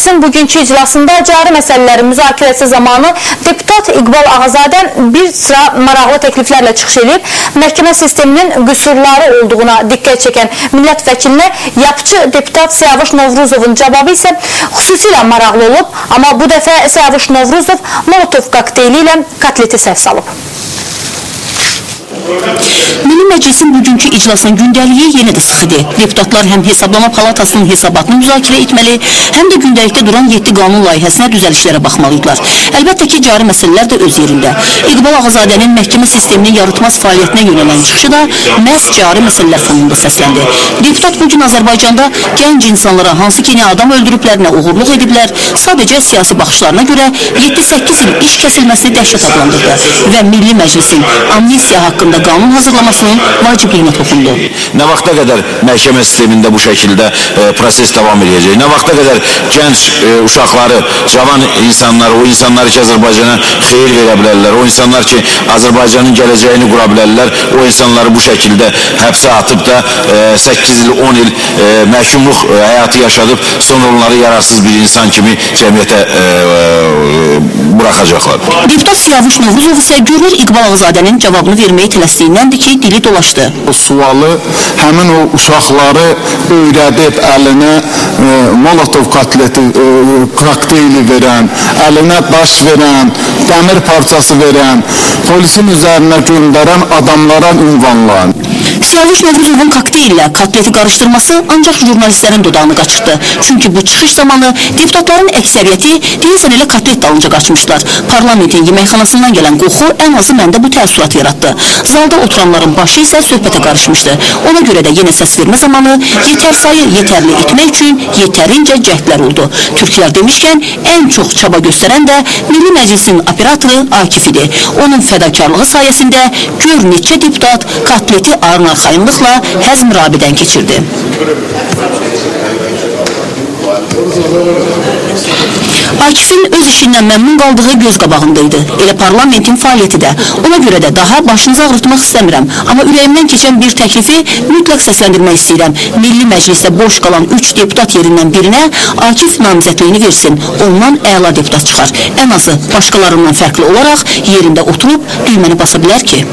Məclisin bugünkü iclasında cari məsələlərin müzakirəsi zamanı deputat İqbal Ağazadə bir sıra maraqlı təkliflərlə çıxış edib. Məhkəmə sisteminin qüsurları olduğuna diqqət çəkən millət vəkilinə yapçı deputat Siyavuş Novruzovun cavabı isə xüsusilə maraqlı olub. Amma bu dəfə Siyavuş Novruzov Molotov kokteyli ilə kotleti səhv salıb. Milli Məclisin bugünkü iclasının gündəliyi yenə də sıx idi. Deputatlar həm Hesablama Palatasının hesabatını müzakirə etməli, həm də gündəlikdə duran 7 qanun layihəsinə düzəlişlərə baxmalıydılar. Əlbəttə ki, cari məsələlər də öz yerində. İqbal Ağazadənin məhkəmə sisteminin yaratmaz fəaliyyətinə yönələn çıxışı da məhz cari məsələlər fonunda səsləndi. Deputat bugün Azərbaycanda gənc insanlara hansı ki nə adam öldürüblər, nə oğurluq ediblər, sadəcə siyasi baxışlarına görə 7-8 il iş kəsilməsini dəhşət adlandırdı və Milli Məclisin amnistiya haqqında qanun hazırlamasının vacibliyinə toxundu. Nə vaxta qədər məhkəmə sistemində bu şəkildə proses davam edəcək? Nə vaxta qədər gənc uşaqları, cavan insanları, o insanlar ki Azərbaycana xeyir verə bilərlər, o insanlar ki Azərbaycanın gələcəyini qura bilərlər, o insanları bu şəkildə həbsə atıb da 8 il, 10 il məhkumluq həyatı yaşadıb, sonra onları yararsız bir insan kimi cəmiyyətə buraxacaqlar. Deputat Siyavuş Novruzov isə görünür İqbal Ağazadənin cavabını verməyə tələsdiyindəndir ki, dili dolaşdı. O sualı həmin o uşaqları öyrədib əlinə Molotov kokteyli verən, əlinə daş verən, dəmir parçası verən, polisin üzərinə göndərən adamlara ünvanlayan. Siyavuş Novruzovun kokteyllə kotleti qarışdırması ancaq jurnalistlərin dodağını qaçırtdı. Çünki bu çıxış zamanı deputatların əksəriyyəti deyəsən elə kotlet dalınca qaçmışlar. Parlamentin yeməkxanasından gələn qoxu ən azı məndə bu təəssürat yaratdı. Zalda oturanların başı isə söhbətə qarışmışdı. Ona görə də yenə səs vermə zamanı yetər sayı yetərli etmək üçün yetərincə cəhdlər oldu. Türklər demişkən ən çox çaba göstərən də Milli Məclisin operatoru Akif idi. Onun fədakarlığı sayəsində gör neçə deputat kotleti arın arxayınlıqla həzm rabidən keçirdi. Akifin öz işindən məmnun qaldığı göz qabağındaydı. Elə parlamentin fəaliyyəti də. Ona görə də daha başınızı ağrıtmaq istəmirəm. Amma ürəyimdən keçən bir təklifi mütləq səsləndirmək istəyirəm. Milli Məclisdə boş qalan 3 deputat yerindən birinə Akif namizədliyini versin. Ondan əla deputat çıxar. Ən azı başqalarından fərqli olaraq yerində oturub düyməni basa bilər ki.